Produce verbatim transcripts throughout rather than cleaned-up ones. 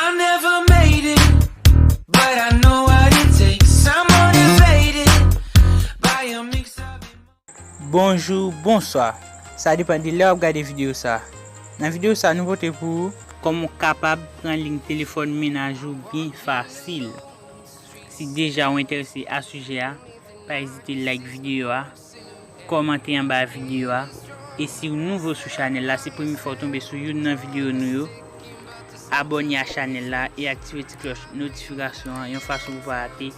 I never made it, but I know what it takes. I'm motivated by a mix of emotions. Bonjou, bonswa. Sa depann de lè w ap gade videyo sa. Nan videyo sa, nou pote pou ou kòman w kapab pran liy telefòn mennaj ou byen fasil. Si deja w enterese a sijè a, pa ezite like videyo a, kòmante anba videyo a. E si w nouvo sou chanèl la, se premye fwa w tonbe sou youn nan videyo nou yo, abòne a chanèl la e aktive ti klòch notifikasyon an yon fason pou w pa rate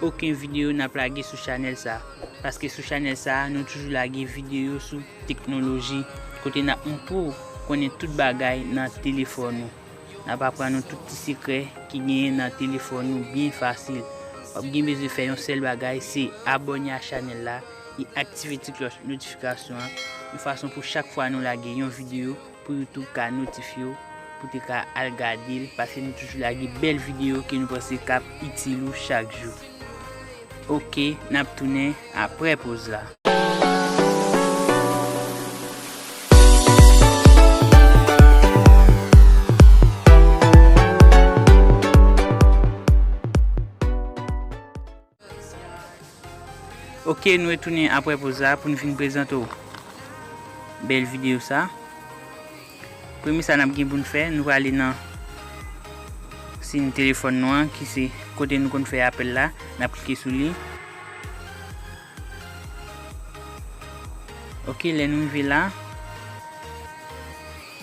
okenn videyo n ap lage sou chanèl sa. Paske sou chanèl sa, nou toujou lage videyo sou teknoloji, kote n ap montre w konnen tout bagay nan telefòn ou. N ap aprann ou tout ti sekrè ki genyen nan telefòn ou byen fasil. W ap gen bezwen fè yon sèl bagay, se abòne a chanèl la e aktive ti klòch notifikasyon an, yon fason pou chak fwa nou lage yon videyo, pou YouTube ka notifye w, pou te ka al gade l, paske nou toujou lage bèl videyo ke nou panse k ap itil ou chak jou. Oke, n ap tounen apre poz la. Oke, nou retounen apre poz la pou n vin prezante w bèl videyo sa. Premye sa n ap gen pou n fè, nou prale nan siy telefòn nou an, ki se kote nou konn fè apèl la, n ap klike sou li. Oke, lè nou rive la,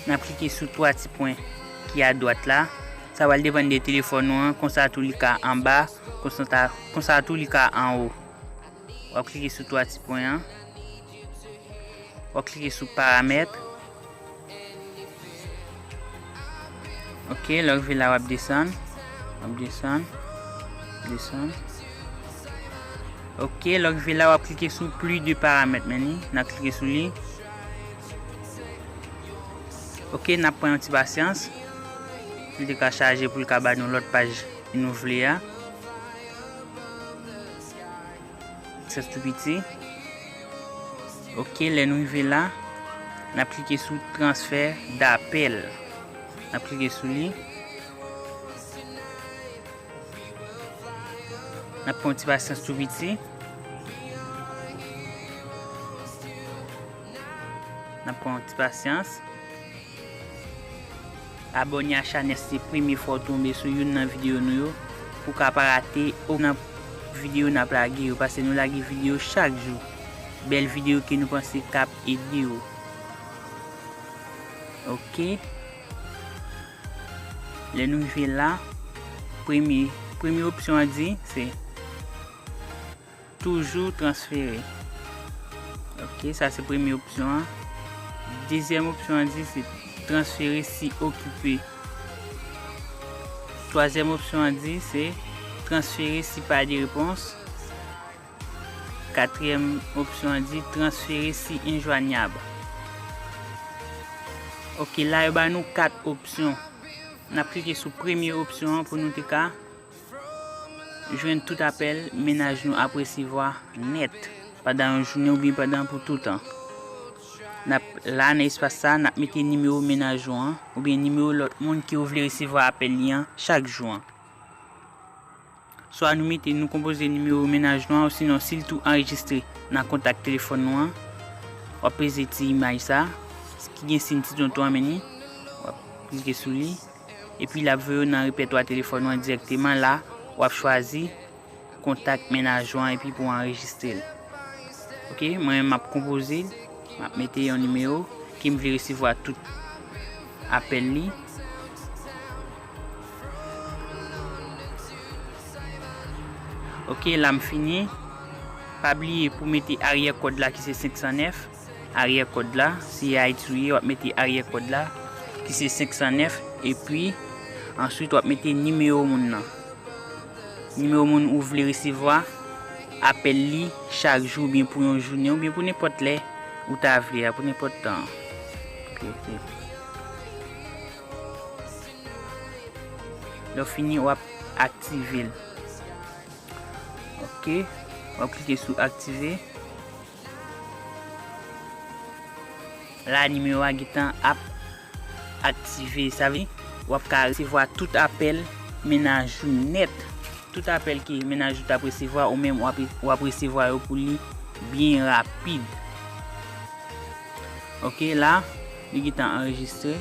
n ap klike sou twa ti pwen ki adwat la. Sa pral depann de telefòn ou an, konsa tou li ka anba, konsa ta, konsa tou li ka anwo. W ap klike sou twa ti pwen an. W ap klike sou paramèt. Oke, lè w rive la, w ap desann. W ap desann. Desann. Oke, lè w rive la, w ap klike sou plus de paramètres, men li. N ap klike sou li. Oke, n ap pran yon ti pasyans. Li te ka chaje pou l ka ba nou lòt paj nou vle a. Pasyans tou piti. Oke, lè nou rive la, n ap klike sou transfè dapèl. N ap klike sou li. N ap pran yon ti pasyans tou piti. N ap pran yon ti pasyans. Abòne a chanèl si se premye fwa w tonbe sou youn nan videyo nou yo, pou w ka pa rate okenn videyo n ap lage yo, paske nou lage videyo chak jou. Bèl videyo ke nou panse k ap ede w. Oke. Lè nou rive la, premye, premye opsyon an di se toujou transfere. Oke, sa se premye opsyon an. Dezyèm opsyon an di se transfere si okipe. Twazyèm opsyon an di se transfere si pa de repons. Katriyèm opsyon an di transfere si enjwanyab. Oke, la yo ba nou kat opsyon. N ap klike sou premye opsyon an pou nou te ka jwenn tout apèl mennaj nou ap resevwa nèt pandan yon jounen oubyen pandan pou toutan. N ap, la, nan espas sa, n ap mete nimewo mennaj ou an oubyen nimewo lòt moun ke w vle resevwa apèl li an chak jou an. Swa nou mete, nou konpoze nimewo mennaj nou an, osinon si l tou anrejistre nan kontak telefòn nou an, w ap peze ti imaj sa ki gen siy ti tonton an, men li, w ap klike sou li. Epi l ap voye w nan repètwa telefòn ou an dirèkteman. La, w ap chwazi kontak mennaj ou an epi pou w anrejistre l. Oke, mwen menm m ap konpoze l, m ap mete yon nimewo ke m vle resevwa tout apèl li. Oke, la m fini. Pa bliye pou mete aryè kòd la ki se senk san nèf. Aryè kòd la, si e Ayiti ou ye, w ap mete aryè kòd la, ki se senk san nèf, epi answit w ap mete nimewo moun nan. Nimewo moun ou vle resevwa apèl li chak jou, oubyen pou yon jounen, oubyen pou nenpòt lè ou ta vle a, pou nenpòt tan. Oke, oke. Lè w fini, w ap aktive l. Oke, w ap klike sou aktive. La, nimewo a gentan ap aktive. Sa vle di, w ap ka resevwa tout apèl mennaj ou nèt. Tout apèl ke mennaj ou t ap resevwa, ou menm w ap, w ap resevwa yo pou li byen rapid. Ok, la, li gentan anrejistre,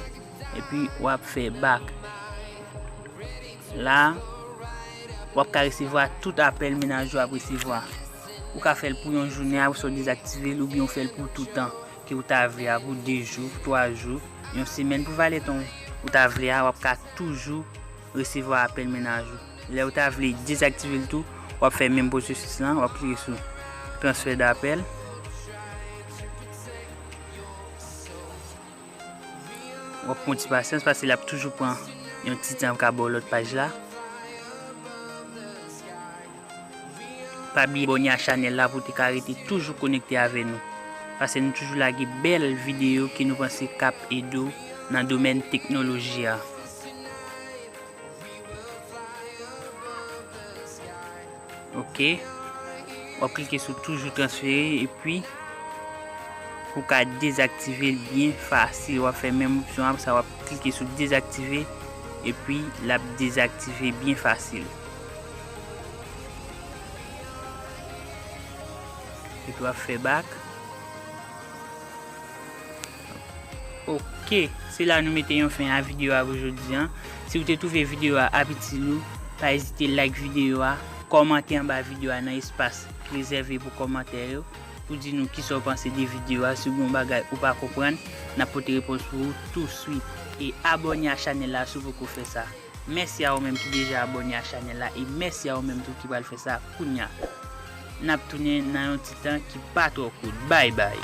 epi w ap fè back. La, w ap ka resevwa tout apèl mennaj ou ap resevwa. Ou ka fè l pou yon jounen, apre sa w dezaktive l, oubyen w fè l pou toutan, ke ou ta vle a, pou de jou, twa jou, yon semèn, pou valè tan ou ta vle a, w ap ka toujou resevwa apèl mennaj ou. Lè ou ta vle dezaktive l tou, w ap fè menm pwosesis lan, w ap klike sou transfè dapèl. W ap pran ti pasyans, paske l ap toujou pran yon ti tan pou ka ba w lòt paj la. Pa bliye abòne a chanèl la pou w te ka rete toujou konekte avè nou. Paske nou toujou lage bèl videyo ke nou panse k ap ede w nan domèn teknoloji a. Ok. W ap klike sou toujou transfere epi ou ka dezaktive l byen fasil. W ap fè menm opsyon an, apre sa w ap klike sou dezaktive epi l ap dezaktive byen fasil. Epi w ap fè back. Ok, se la nou mete yon fen a videyo a pou jodi a. Si w te twouve videyo a ap itil ou, pa ezite like videyo a, kòmante anba videyo a nan espas rezève pou kòmantè yo, pou di nou kisa w panse de videyo a. Si w gen yon bagay ou pa konprann, n ap pote repons pou ou touswit. E abòne a chanèl la si w poko fè sa. Mèsi a ou menm ki deja abòne a chanèl la e mèsi a ou menm tou ki pral fè sa kounya. N ap tounen nan yon ti tan ki pa twò kout. Bay bay.